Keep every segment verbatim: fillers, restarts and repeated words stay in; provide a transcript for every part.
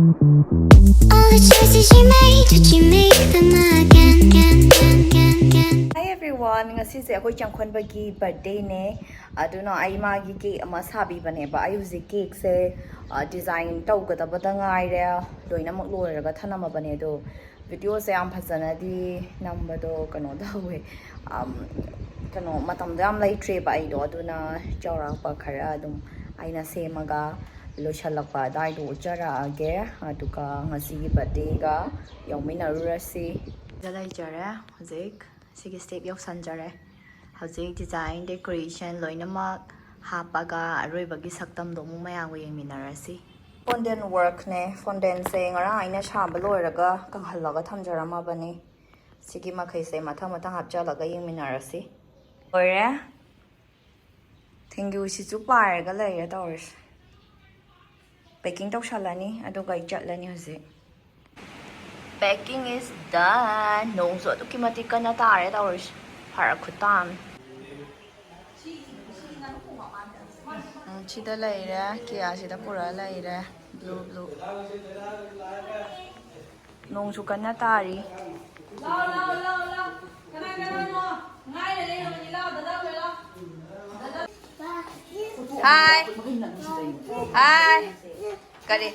All the choices you made, did you make them again? Again, again, again, again. Hi everyone, ꯉꯁꯤꯁꯦ ꯑꯩꯈꯣꯏ ꯆꯪꯈꯣꯟꯕꯒꯤ birthdayꯅꯦ꯫ ꯑꯗꯨꯅ ꯑꯩ ꯃꯥꯒꯤ cake ꯑꯃ ꯁꯥꯕꯤꯕꯅꯦꯕ꯫ ꯑꯩ ꯍꯧꯖꯤꯛ cakeꯁꯦ design ꯇꯧꯒꯗꯕꯗ ꯉꯥꯏꯔꯦ, ꯂꯣꯏꯅꯃꯛ ꯂꯣꯏꯔꯒ ꯊꯅꯝꯃꯕꯅꯦ꯫ ꯑꯗꯣ videoꯁꯦ ꯌꯥꯝ ꯐꯖꯅꯗꯤ ꯅꯝꯕꯗꯣ ꯀꯩꯅꯣ ꯇꯧꯋꯦ꯫ ꯑꯝ, ꯀꯩꯅꯣ, ꯃꯇꯝꯗꯣ ꯌꯥꯝ ꯂꯩꯇ꯭ꯔꯦꯕ ꯑꯩꯗꯣ꯫ ꯑꯗꯨꯅ ꯆꯥꯎꯔꯥꯛꯄ ꯈꯔ ꯑꯗꯨꯝ ꯑꯩꯅ ꯁꯦꯝꯃꯒ ꯂꯣꯏꯁꯤꯜꯂꯛꯄ ꯑꯗꯥꯏꯗꯣ ꯎꯠꯆꯔꯛꯑꯒꯦ꯫ ꯑꯗꯨꯒ ꯉꯁꯤꯒꯤ birthdayꯒ ꯌꯥꯎꯃꯤꯟꯅꯔꯨꯔꯁꯤ꯫ ꯁꯤꯗ ꯂꯩꯖꯔꯦ ꯍꯧꯖꯤꯛ꯫ ꯁꯤꯒꯤ step ꯌꯧꯁꯟꯖꯔꯦ꯫ ꯍꯧꯖꯤꯛ design, decoration ꯂꯣꯏꯅꯃꯛ ꯍꯥꯞꯄꯒ ꯑꯔꯣꯏꯕꯒꯤ ꯁꯛꯇꯝꯗꯣ ꯑꯃꯨꯛ ꯃꯌꯥꯝꯒ ꯌꯦꯡꯃꯤꯟꯅꯔꯁꯤ꯫ Fondant workꯅꯦ꯫ Fondantꯁꯦ ꯉꯔꯥꯡ ꯑꯩꯅ ꯁꯥꯕ ꯂꯣꯏꯔꯒ ꯀꯪꯍꯜꯂꯒ ꯊꯝꯖꯔꯝꯃꯕꯅꯦ꯫ ꯁꯤꯒꯤ ꯃꯈꯩꯁꯦ ꯃꯊꯪ ꯃꯊꯪ ꯍꯥꯞꯆꯜꯂꯒ ꯌꯦꯡꯃꯤꯟꯅꯔꯁꯤ꯫ ꯂꯣꯏꯔꯦ꯫ ꯊꯦꯡꯒꯨꯁꯤꯁꯨ ꯄꯥꯏꯔꯒ ꯂꯩꯔꯦ ꯇꯧꯔꯤꯁꯦ꯫ Packing ꯇꯧꯁꯜꯂꯅꯤ, ꯑꯗꯨꯒ ꯑꯩ ꯆꯠꯂꯅꯤ ꯍꯧꯖꯤꯛ꯫ Packing is done. ꯅꯣꯡꯁꯨ ꯑꯗꯨꯛꯀꯤ ꯃꯇꯤꯛ ꯀꯟꯅ ꯇꯥꯔꯦ ꯇꯧꯔꯤꯁꯦ꯫ ꯐꯔꯛ ꯈꯨꯇꯥ ꯑꯃꯅꯤ꯫ ꯎꯝ, ꯁꯤꯗ ꯂꯩꯔꯦ, ꯀꯤꯌꯥꯁꯤꯗ ꯄꯨꯔꯛꯑ ꯂꯩꯔꯦ꯫ Blue, blue. ꯅꯣꯡꯁꯨ ꯀꯟꯅ ꯇꯥꯔꯤ꯫ ꯂꯥꯎ, ꯂꯥꯎ, ꯂꯥꯎ, ꯂꯥꯎ꯫ ꯀꯅꯥ ꯀꯅꯥꯅꯣ? ꯉꯥꯏꯔ ꯂꯩꯔꯕꯅꯤ꯫ ꯂꯥꯎ, ꯗꯗꯥ ꯍꯣꯏ ꯂꯥꯎ꯫ ꯗꯗꯥ꯫ Hi. Hi. ꯀꯔꯤ?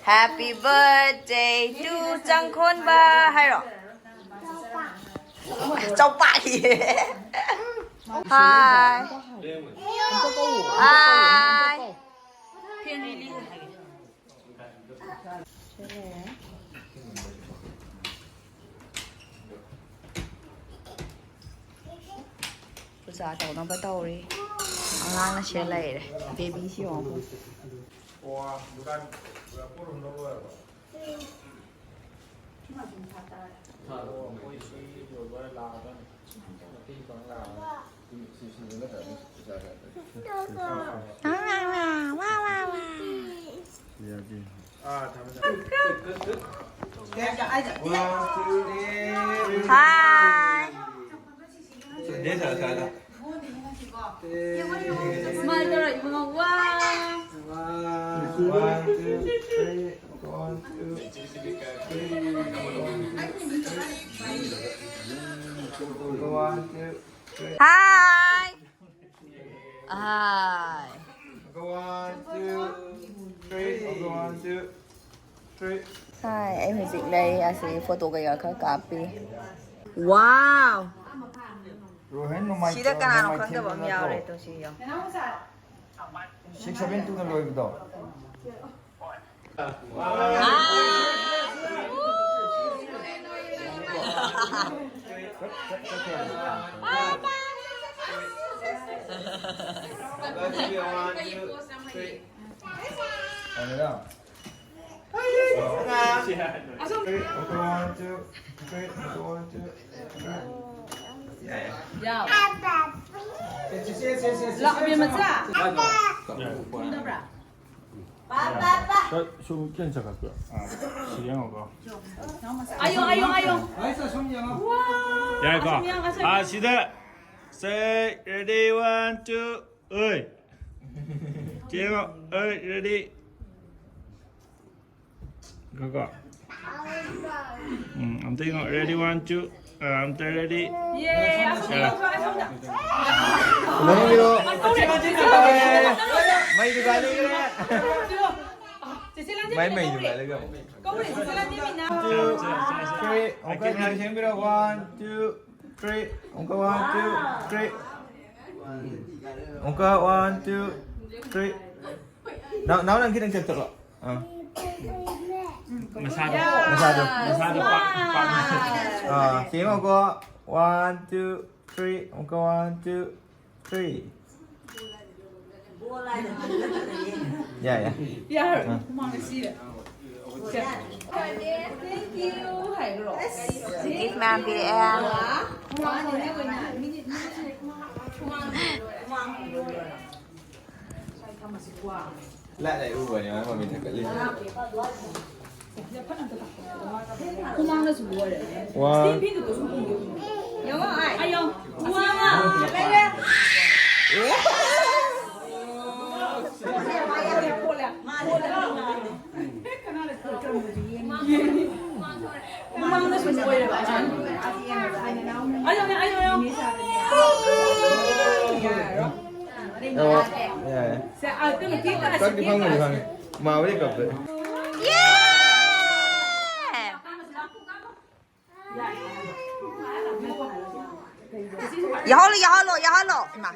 Happy birthday to ꯆꯪꯈꯣꯟꯕ ꯍꯥꯏꯔꯣ? ꯆꯧꯄꯥꯛ ꯍꯥꯏꯌꯦ꯫ Hi. Hi. ꯄꯨꯖꯥ ꯇꯧꯅꯕ ꯇꯧꯔꯤ꯫ ꯑꯉꯥꯡꯅ ꯁꯤꯗ ꯂꯩꯔꯦ꯫ Babyꯁꯤ ꯌꯦꯡꯉꯣ꯫ Hi. Smile ꯇꯧꯔꯣ, ꯏꯕꯨꯡꯉꯣ꯫ ꯋꯥ꯫ Three, go on, two, three, go on, two, three, go on, two, three. Hi. Hi. Go on, two, three, go on, two, three. Hi, ꯑꯩ ꯍꯧꯖꯤꯛ ꯂꯩ ꯑꯁꯤ ꯐꯣꯇꯣ ꯀꯩꯀꯥ ꯈꯔ ꯀꯥꯞꯄꯤ꯫ Wow. ꯔꯣꯍꯟ ꯅꯣꯡꯃꯥꯏꯊꯦꯝ, ꯁꯤꯗ ꯀꯅꯥꯅꯣ ꯅꯣꯡꯃꯥꯏꯊꯦꯝ ꯈꯪꯗꯕ ꯑꯃ ꯅꯠꯇ꯭ꯔꯣ? ꯌꯥꯎꯔꯦ, ꯇꯣ ꯁꯤ ꯌꯦꯡꯉꯣ꯫ Six seven two ꯗ ꯂꯣꯏꯕꯗꯣ꯫ ꯌꯥꯎ꯫ ꯂꯥꯛꯑꯣ, ꯏꯕꯦꯝꯃ, ꯆꯥ꯫ ꯈꯪꯗꯕ꯭ꯔꯥ? ꯁꯨꯝ ꯈꯤꯇꯪ ꯆꯠꯈꯠꯄꯤꯌꯣ꯫ ꯁꯤ ꯌꯦꯡꯉꯣꯀꯣ꯫ ꯑꯌꯣ, ꯑꯌꯣ, ꯑꯌꯣ꯫ ꯌꯥꯏꯀꯣ? ꯑꯁꯨꯝ ꯌꯦꯡꯉꯣ, ꯑꯁꯨꯝ꯫ ꯑꯥ, ꯁꯤꯗ꯫ Say, ready, one, two, ꯑꯣꯏ꯫ ꯌꯦꯡꯉꯣ, ꯑꯣꯏ, ready꯫ ꯉꯥꯏꯈꯣ꯫ ꯎꯝ, ꯑꯝꯇ ꯌꯦꯡꯉꯣ꯫ Ready, one, two꯫ ꯑ, ꯑꯝꯇ ready꯫ ꯌꯦ, ꯑꯁꯣꯝꯗ, ꯑ꯫ ꯑꯁꯣꯝꯗ꯫ ꯅꯪꯒꯤꯔꯣ? ꯃꯩ ꯗꯨꯀꯥꯟ ꯂꯩꯈ꯭ꯔꯦ꯫ ꯆꯦꯆꯦ ꯂꯥꯟꯖꯦ ꯃꯥꯏ ꯃꯩ ꯀꯧꯔꯦ꯫ ꯗꯨꯀꯥꯟ ꯂꯩꯈ꯭ꯔꯦ꯫ ꯀꯧꯔꯦ, ꯆꯦꯆꯦ ꯂꯥꯟꯖꯦ ꯃꯤꯅ꯫ Two, three꯫ ꯑꯃꯨꯛꯀ ꯉꯥꯏꯍꯥꯛ ꯁꯦꯝꯕꯤꯔꯣ꯫ One, two, three꯫ ꯑꯃꯨꯛꯀ one, two, three꯫ ꯑꯃꯨꯛꯀ one, two, three꯫ ꯅꯥꯎ, ꯅꯥꯎ, ꯅꯪ ꯈꯤꯇꯪ ꯆꯠꯊꯣꯛꯂꯣ꯫ ꯑꯥ꯫ ꯃꯁꯥꯗꯣ꯫ ꯃꯁꯥꯗꯣ꯫ ꯃꯁꯥꯗꯣ ꯄꯥꯛ, ꯄꯥꯛ꯫ ꯑꯥ, ꯁꯤ ꯌꯦꯡꯉꯣꯀꯣ꯫ One, two, three꯫ ꯑꯃꯨꯛꯀ one, two, three꯫ ꯌꯥꯏ, ꯌꯥꯏ꯫ ꯌꯥꯔꯣꯏ꯫ ꯑꯥ꯫ ꯍꯨꯃꯥꯡꯅ ꯁꯤꯔꯦ꯫ ꯁꯦ꯫ Thank you ꯍꯥꯏꯈ꯭ꯔꯣ꯫ Gift ꯃꯌꯥꯝ ꯄꯤꯔꯛꯑꯦ꯫ ꯍꯨꯃꯥꯡ ꯁꯤꯔꯦ꯫ ꯂꯥꯏ ꯂꯥꯏ ꯎꯕꯅꯦ ꯃꯥ ꯃꯃꯤꯠ ꯊꯛꯀꯠꯂꯤ꯫ ꯍꯨꯃꯥꯡꯅꯁꯨ ꯂꯣꯏꯔꯦ꯫ ꯋꯥ꯫ ꯌꯦꯡꯉꯣ, ꯑꯥꯏ꯫ ꯑꯌꯣ꯫ ꯋꯥ꯫ ꯂꯩꯔꯦ꯫ ꯐꯣꯠꯂꯦ꯫ ꯐꯣꯠꯂꯦ꯫ ꯑꯣꯏꯔꯦꯕ, ꯑꯁꯥꯡꯕ꯫ ꯑꯌꯣ, ꯑꯌꯣ, ꯑꯌꯣ꯫ ꯌꯥꯔꯣ? ꯑꯣ, ꯌꯥꯔꯦ꯫ ꯁꯦ, ꯑ, ꯀꯩꯅꯣ, ꯀꯦꯛ ꯀꯥꯁꯦ, ꯆꯥꯛꯇꯤ ꯀꯦꯛ ꯐꯪꯕꯅꯤ, ꯀꯥꯁꯦ꯫ ꯐꯪꯉꯦ꯫ ꯃꯥꯕꯨꯗꯤ ꯀꯞꯄꯦ꯫ ꯌꯦ! ꯌꯥꯍꯜꯂꯣ, ꯌꯥꯍꯜꯂꯣ, ꯌꯥꯍꯜꯂꯣ꯫ ꯏꯃꯥ꯫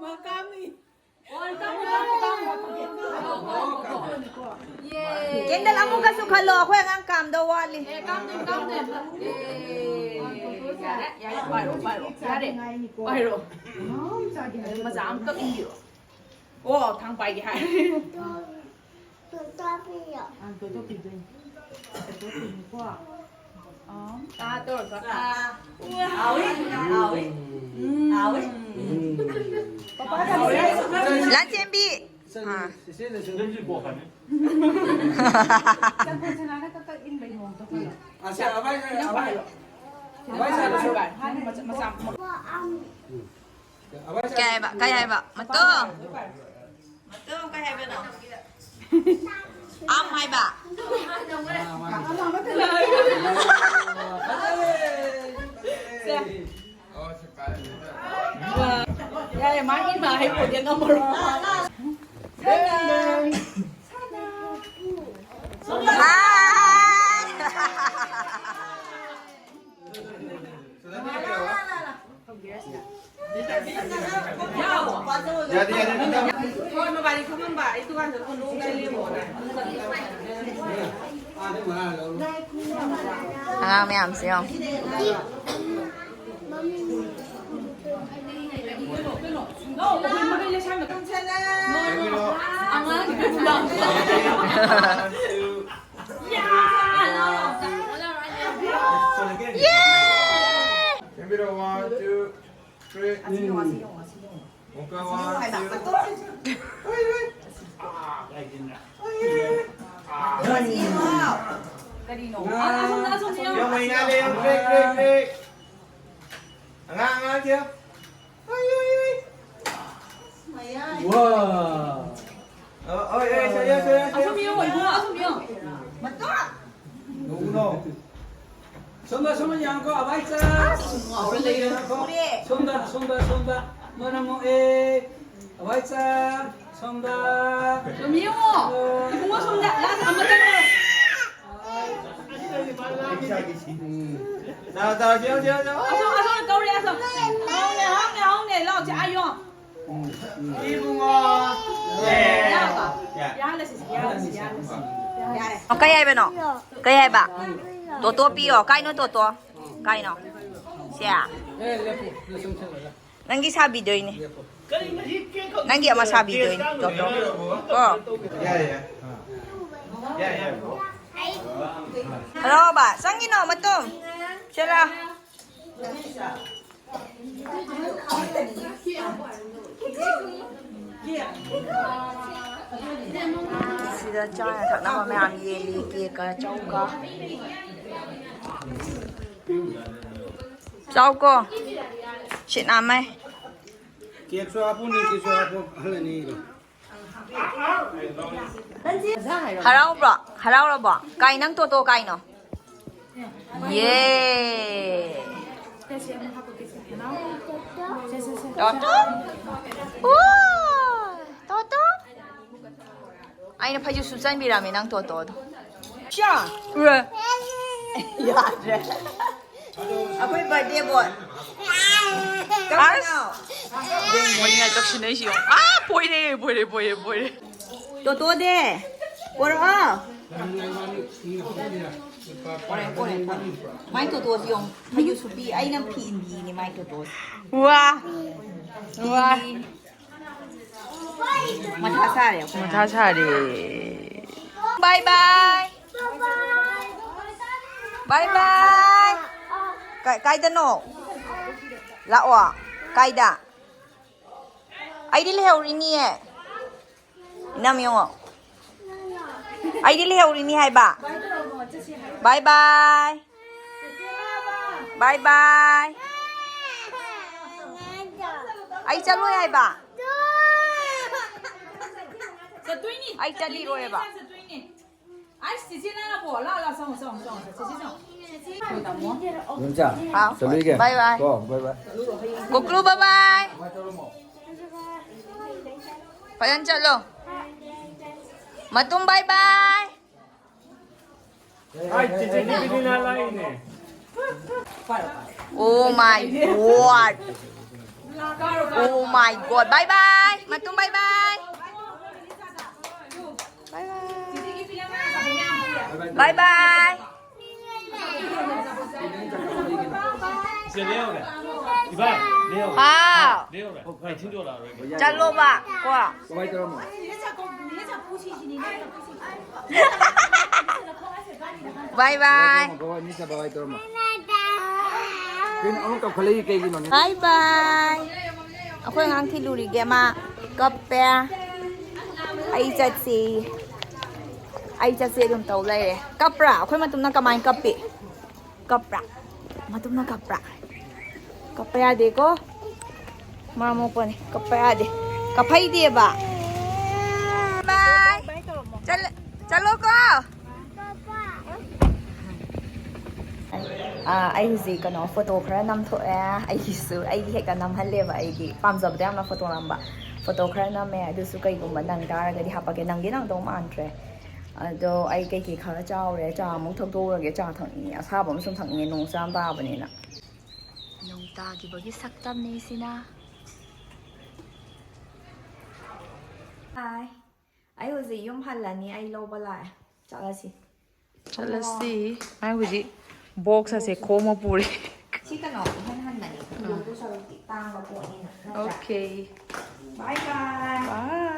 ꯃꯥ ꯀꯥꯝꯃꯤ꯫ ꯀꯦꯟꯗꯜ ꯑꯃꯨꯛꯀꯁꯨ ꯈꯜꯂꯣ, ꯑꯩꯈꯣꯏ ꯑꯉꯥꯡ ꯀꯥꯝꯗꯧ ꯋꯥꯠꯂꯤ꯫ ꯑꯦ, ꯀꯥꯝꯗꯣꯏꯅꯤ, ꯀꯥꯝꯗꯣꯏꯅꯤ꯫ ꯑꯦ, ꯌꯥꯔꯦ, ꯌꯥꯔꯦ, ꯄꯥꯏꯔꯣ, ꯄꯥꯏꯔꯣ, ꯌꯥꯔꯦ, ꯄꯥꯏꯔꯣ꯫ ꯑꯗꯨ ꯃꯆꯥ ꯑꯃ ꯀꯛ ꯏꯟꯕꯤꯔꯣ꯫ ꯑꯣ, ꯊꯥꯡ ꯄꯥꯏꯒꯦ ꯍꯥꯏ꯫ ꯇꯣꯇꯣ ꯄꯤꯌꯣ꯫ ꯑꯪ, ꯇꯣꯇꯣ ꯄꯤꯗꯣꯏꯅꯤ꯫ ꯇꯣꯇꯣ ꯄꯤꯅꯤꯀꯣ꯫ ꯑꯥ, ꯇꯧꯔꯒ꯫ ꯑꯥ꯫ ꯍꯥꯎꯋꯤ? ꯍꯥꯎꯋꯤ? ꯎꯝ꯫ ꯍꯥꯎꯋꯤ? ꯂꯥꯟꯆꯦꯟꯕꯤ꯫ ꯑꯥ꯫ ꯆꯪꯈꯣꯟ ꯁꯅꯥꯅ ꯀꯛ ꯀꯛ ꯏꯟꯕꯩ ꯃꯑꯣꯡꯗꯣ ꯈꯪꯉꯦ꯫ ꯑꯁ, ꯑꯚꯥꯏ, ꯑꯚꯥꯏ, ꯑꯚꯥꯏ ꯁꯥꯔꯁꯨ꯫ ꯍꯥꯟꯅ ꯃꯆꯥ, ꯃꯆꯥ꯫ ꯀꯩ ꯍꯥꯏꯕ? ꯀꯩ ꯍꯥꯏꯕ? ꯃꯇꯣ? ꯃꯇꯣ, ꯀꯩ ꯍꯥꯏꯕꯅꯣ? ꯑꯝ ꯍꯥꯏꯕ? ꯁꯦ꯫ ꯌꯥꯔꯦ, ꯃꯥꯒꯤ ꯏꯃꯥ ꯍꯩ ꯄꯣꯠ ꯌꯦꯡ ꯉꯝꯃꯔꯣꯏ꯫ ꯍꯥꯏ꯫ ꯌꯥꯗꯦ, ꯌꯥꯗꯦ, ꯅꯪ ꯍꯣꯏ, ꯃꯕꯥꯅꯤ ꯐꯝꯃꯝꯕ, ꯑꯩ ꯗꯨꯀꯥꯟꯗ ꯀꯣꯟ ꯂꯣꯝꯗ ꯂꯦꯝꯃꯣꯅ꯫ ꯑꯉꯥꯡ ꯃꯌꯥꯝꯁꯦ ꯌꯦꯡꯉꯣ꯫ ꯑꯉꯥꯡꯒꯤ ꯈꯨꯗꯥꯡ꯫ ꯌꯦ! ꯁꯦꯝꯕꯤꯔꯣ, one, two, three. ꯑꯁꯤ ꯌꯦꯡꯉꯣ, ꯑꯁꯤ ꯌꯦꯡꯉꯣ, ꯑꯁꯤ ꯌꯦꯡꯉꯣ꯫ ꯑꯃꯨꯛꯀ one, two. ꯍꯣꯏ, ꯍꯣꯏ꯫ ꯀꯔꯤꯅꯣ? ꯉꯥ꯫ ꯑꯁꯣꯝꯗ, ꯑꯁꯣꯝꯗ ꯌꯦꯡꯉꯣ꯫ ꯌꯦꯡꯉꯣ, ꯉꯥ ꯂꯩ, ꯌꯦꯡꯉꯣ, ꯀ꯭ꯔꯦꯛ, ꯀ꯭ꯔꯦꯛ, ꯀ꯭ꯔꯦꯛ꯫ ꯑꯉꯥꯡ, ꯑꯉꯥꯡ ꯊꯤꯌꯣ꯫ ꯍꯣꯏ, ꯍꯣꯏ, ꯍꯣꯏ꯫ ꯋꯥ꯫ ꯑ, ꯍꯣꯏ, ꯍꯣꯏ, ꯁꯣꯏꯌꯣ, ꯁꯣꯏꯌꯣ, ꯁꯣꯏꯌꯣ꯫ ꯑꯁꯣꯝ ꯌꯦꯡꯉꯣ, ꯏꯕꯨꯡꯉꯣ, ꯑꯁꯣꯝ ꯌꯦꯡꯉꯣ꯫ ꯃꯇꯣꯟ꯫ ꯅꯣꯡꯅꯣ꯫ ꯁꯣꯝꯗ, ꯁꯣꯝꯗ ꯌꯦꯡꯉꯣꯀꯣ, ꯑꯚꯥꯏ ꯆꯥ꯫ ꯁꯣꯝꯗ ꯌꯦꯡꯉꯣꯀꯣ꯫ ꯁꯣꯝꯗ, ꯁꯣꯝꯗ, ꯁꯣꯝꯗ꯫ ꯃꯔꯝ ꯃꯣꯛꯑꯦ꯫ ꯑꯚꯥꯏ ꯆꯥ꯫ ꯁꯣꯝꯗ꯫ ꯁꯨꯝ ꯌꯦꯡꯉꯣ꯫ ꯏꯕꯨꯡꯉꯣ ꯁꯣꯝꯗ꯫ ꯂꯥꯁ ꯑꯃ ꯆꯪꯉꯣ꯫ ꯎꯝ꯫ ꯂꯥꯛꯑꯣ, ꯂꯥꯛꯑꯣ, ꯁꯤ ꯌꯦꯡꯉꯣ, ꯁꯤ ꯌꯦꯡꯉꯣ, ꯁꯤ ꯌꯦꯡꯉꯣ꯫ ꯑꯁꯣꯝ, ꯑꯁꯣꯝ ꯀꯧꯔꯦ, ꯑꯁꯣꯝ꯫ ꯍꯧꯅꯦ, ꯍꯧꯅꯦ, ꯍꯧꯅꯦ꯫ ꯂꯥꯛꯑꯣ, ꯁꯤ ꯑꯥ ꯌꯦꯡꯉꯣ꯫ ꯎꯝ, ꯎꯝ꯫ ꯏꯕꯨꯡꯉꯣ꯫ ꯌꯥꯔꯕ? ꯌꯥ꯫ ꯌꯥꯍꯜꯂꯁꯤ, ꯌꯥꯍꯜꯂꯁꯤ, ꯌꯥꯍꯜꯂꯁꯤ꯫ ꯌꯥꯔꯦ꯫ ꯀꯩ ꯍꯥꯏꯕꯅꯣ? ꯀꯩ ꯍꯥꯏꯕ? ꯇꯣꯇꯣ ꯄꯤꯌꯣ꯫ ꯀꯥꯏꯅꯣ ꯇꯣꯇꯣ? ꯀꯥꯏꯅꯣ? ꯁꯦ꯫ ꯑꯦ, ꯂꯦꯞꯄꯨ, ꯂꯦꯞꯄꯨ, ꯂꯦꯞꯄꯨ꯫ ꯅꯪꯒꯤ ꯁꯥꯕꯤꯗꯣꯏꯅꯦ꯫ ꯅꯪꯒꯤ ꯑꯃ ꯁꯥꯕꯤꯗꯣꯏꯅꯦ꯫ ꯇꯣꯇꯣ꯫ ꯀꯣ꯫ ꯌꯥꯏ, ꯌꯥꯏ꯫ ꯌꯥꯏ, ꯌꯥꯏ꯫ ꯍꯔꯥꯎꯕ꯫ ꯆꯪꯒꯤꯅꯣ, ꯃꯇꯨꯝ꯫ ꯆꯦꯂꯥ꯫ ꯁꯤꯗ ꯆꯥꯅ ꯊꯛꯅꯕ ꯃꯌꯥꯝ ꯌꯦꯜꯂꯤ, ꯀꯦꯛꯀ ꯆꯧꯒ꯫ ꯆꯥꯎꯀꯣ꯫ ꯁꯤꯠ ꯅꯥꯝꯃꯩ꯫ ꯀꯦꯛꯁꯨ ꯍꯥꯞꯄꯨ, ꯅꯤꯀꯤꯁꯨ ꯍꯥꯞꯄꯨ, ꯑꯍꯜ ꯑꯅꯤꯗꯣ꯫ ꯍꯔꯥꯎꯕ꯭ꯔꯣ? ꯍꯔꯥꯎꯔꯕꯣ? ꯀꯥꯏ ꯅꯪ ꯇꯣꯇꯣ ꯀꯥꯏꯅꯣ? ꯌꯦ꯫ ꯇꯣꯇꯣ? ꯎ! ꯇꯣꯇꯣ? ꯑꯩꯅ ꯐꯩꯖꯨꯞ ꯁꯨꯞꯆꯟꯕꯤꯔꯝꯃꯦ ꯅꯪ ꯇꯣꯇꯣꯗꯣ꯫ ꯁ꯭ꯌꯥ! ꯎꯔꯦ꯫ ꯌꯥꯗ꯭ꯔꯦ꯫ ꯑꯩꯈꯣꯏ birthday boy꯫ ꯑꯁ! ꯀꯞꯀꯅꯣ꯫ ꯃꯣꯏꯅ ꯇꯧꯁꯤꯟꯅꯩꯁꯤ ꯌꯦꯡꯉꯣ꯫ ꯑꯥ! ꯄꯣꯏꯔꯦ, ꯄꯣꯏꯔꯦ, ꯄꯣꯏꯔꯦ, ꯄꯣꯏꯔꯦ꯫ ꯇꯣꯇꯣꯗꯤ? ꯄꯣꯔꯛꯑꯣ꯫ ꯄꯣꯔꯦ, ꯄꯣꯔꯦ, ꯄꯣꯔꯦ꯫ ꯃꯥꯏ ꯇꯣꯇꯣꯁꯤ ꯌꯦꯡꯉꯣ꯫ ꯐꯩꯖꯨꯞ ꯁꯨꯞꯄꯤ꯫ ꯑꯩꯅ ꯐꯤ ꯏꯟꯕꯤꯅꯤ ꯃꯥꯏ ꯇꯣꯇꯣꯁꯤ꯫ ꯋꯥ! ꯋꯥ! ꯃꯊꯥ ꯁꯥꯔꯦ ꯑꯩꯈꯣꯏ꯫ ꯃꯊꯥ ꯁꯥꯔꯦ꯫ Bye bye. Bye bye. ꯀꯥꯏ-, ꯀꯥꯏꯗꯅꯣ? ꯂꯥꯛꯑꯣ꯫ ꯀꯥꯏꯗ? ꯑꯩꯗꯤ ꯂꯩꯍꯧꯔꯤꯅꯤꯌꯦ꯫ ꯏꯅꯝ ꯌꯦꯡꯉꯣ꯫ ꯑꯩꯗꯤ ꯂꯩꯍꯧꯔꯤꯅꯤ ꯍꯥꯏꯕ꯫ Bye bye. Bye bye. ꯑꯩ ꯆꯠꯂꯣꯏ ꯍꯥꯏꯕ꯫ ꯆꯠꯇꯣꯏꯅꯤ꯫ ꯑꯩ ꯆꯠꯂꯤꯔꯣꯏꯕ꯫ ꯆꯠꯇꯣꯏꯅꯤ꯫ ꯑꯩꯁ, ꯆꯤꯆꯦ ꯅꯪꯅ ꯄꯣ꯫ ꯂꯥꯛꯑꯣ, ꯂꯥꯛꯑꯣ, ꯆꯪꯉꯣ, ꯆꯪꯉꯣ, ꯆꯪꯉꯣ, ꯆꯤꯆꯦ ꯆꯪꯉꯣ꯫ ꯆꯤꯆꯦ ꯆꯪꯉꯣ꯫ ꯌꯣꯟꯆꯥ, ꯍꯥꯎ꯫ ꯆꯠꯂꯨꯏꯒꯦ꯫ Bye bye꯫ ꯀꯣ, bye bye꯫ ꯀꯣꯀ꯭ꯂꯨ bye bye꯫ ꯐꯖꯅ ꯆꯠꯂꯣ꯫ ꯃꯇꯨꯝ bye bye꯫ Ai, cici, cici, na line. Oh my god. Oh my god. Bye bye. ꯃꯇꯨꯝ bye bye꯫ Bye bye. Bye bye꯫ Ise Leo re. Iba, Leo. ꯍꯥꯎ꯫ Leo re. Ai, chinjo la re. ꯆꯠꯂꯣꯕ ꯀꯣ꯫ ꯀꯃꯥꯏ ꯇꯧꯔꯝꯃꯣ? Bye bye꯫ ꯕꯕꯥ ꯃꯤꯁ ꯕꯕꯥ ꯇꯧꯔꯝꯃꯣ꯫ ꯀꯩꯅꯣ ꯑꯃꯨꯛ ꯀꯞꯈꯠꯂꯛꯏ ꯀꯩꯒꯤꯅꯣꯅꯦ? Bye bye꯫ ꯑꯩꯈꯣꯏ ꯑꯉꯥꯡ ꯊꯤꯜꯂꯨꯔꯤꯒꯦ ꯃꯥ ꯀꯞꯄꯦ꯫ ꯑꯩ ꯆꯠꯁꯤ꯫ ꯑꯩ ꯆꯠꯁꯤ ꯑꯗꯨꯝ ꯇꯧ ꯂꯩꯔꯦ꯫ ꯀꯞꯄ꯭ꯔꯥ? ꯑꯩꯈꯣꯏ ꯃꯇꯨꯝꯅ ꯀꯃꯥꯏꯅ ꯀꯞꯄꯤ? ꯀꯞꯄ꯭ꯔꯥ? ꯃꯇꯨꯝꯅ ꯀꯞꯄ꯭ꯔꯥ? ꯀꯞꯄ ꯌꯥꯗꯦꯀꯣ꯫ ꯃꯔꯝ ꯃꯣꯛꯄꯅꯤ꯫ ꯀꯞꯄ ꯌꯥꯗꯦ꯫ ꯀꯞꯐꯩꯗꯦꯕ꯫ Bye꯫ ꯆꯠꯂ- ꯆꯠꯂꯣꯀꯣ꯫ ꯑꯥ, ꯑꯩ ꯍꯧꯖꯤꯛ ꯀꯩꯅꯣ ꯐꯣꯇꯣ ꯈꯔ ꯅꯝꯊꯣꯛꯑꯦ꯫ ꯑꯩꯒꯤꯁꯨ ꯑꯩꯒꯤ ꯍꯦꯛꯇ ꯅꯝꯍꯜꯂꯦꯕ꯫ ꯑꯩꯗꯤ ꯄꯥꯝꯖꯕꯗꯣ ꯌꯥꯝꯅ ꯐꯣꯇꯣ ꯅꯝꯕ꯫ ꯐꯣꯇꯣ ꯈꯔ ꯅꯝꯃꯦ꯫ ꯑꯗꯨꯁꯨ ꯀꯩꯒꯨꯝꯕ ꯅꯪ ꯇꯥꯔꯒꯗꯤ ꯍꯥꯄꯛꯀꯦ꯫ ꯅꯪꯗꯤ ꯅꯪꯗꯧ ꯃꯥꯟꯗ꯭ꯔꯦ꯫ ꯑꯗꯣ ꯑꯩ ꯀꯩꯀꯩ ꯈꯔ ꯆꯥꯎꯔꯦ꯫ ꯆꯥ ꯑꯃꯨꯛ ꯊꯛꯇꯣꯛꯎꯔꯒꯦ꯫ ꯆꯥ ꯊꯛꯅꯤꯡꯉꯦ꯫ ꯑꯁꯥꯕ ꯑꯃ ꯁꯨꯝ ꯊꯛꯅꯤꯡꯉꯦ꯫ ꯅꯣꯡ ꯆꯥ ꯇꯥꯕꯅꯤꯅ꯫ ꯅꯣꯡ ꯇꯥꯈꯤꯕꯒꯤ ꯁꯛꯇꯝꯅꯦ ꯁꯤꯅ꯫ Hi꯫ ꯑꯩ ꯍꯧꯖꯤꯛ ꯌꯨꯝ ꯍꯜꯂꯅꯤ꯫ ꯑꯩ ꯂꯧꯕ ꯂꯥꯛꯑꯦ꯫ ꯆꯠꯂꯁꯤ꯫ ꯆꯠꯂꯁꯤ꯫ ꯑꯩ ꯍꯧꯖꯤꯛ box ꯑꯁꯦ ꯈꯣꯝꯃ ꯄꯨꯔꯦ꯫ ꯁꯤ ꯀꯩꯅꯣ ꯏꯍꯟ ꯍꯟꯕꯅꯤ꯫ ꯌꯣꯟꯗꯧ ꯁꯔꯨꯛꯇꯤ ꯇꯥꯡꯕ ꯄꯣꯠꯅꯤꯅ꯫ ꯅꯠꯇ꯭ꯔꯥ? Okay꯫ Bye bye꯫ Bye꯫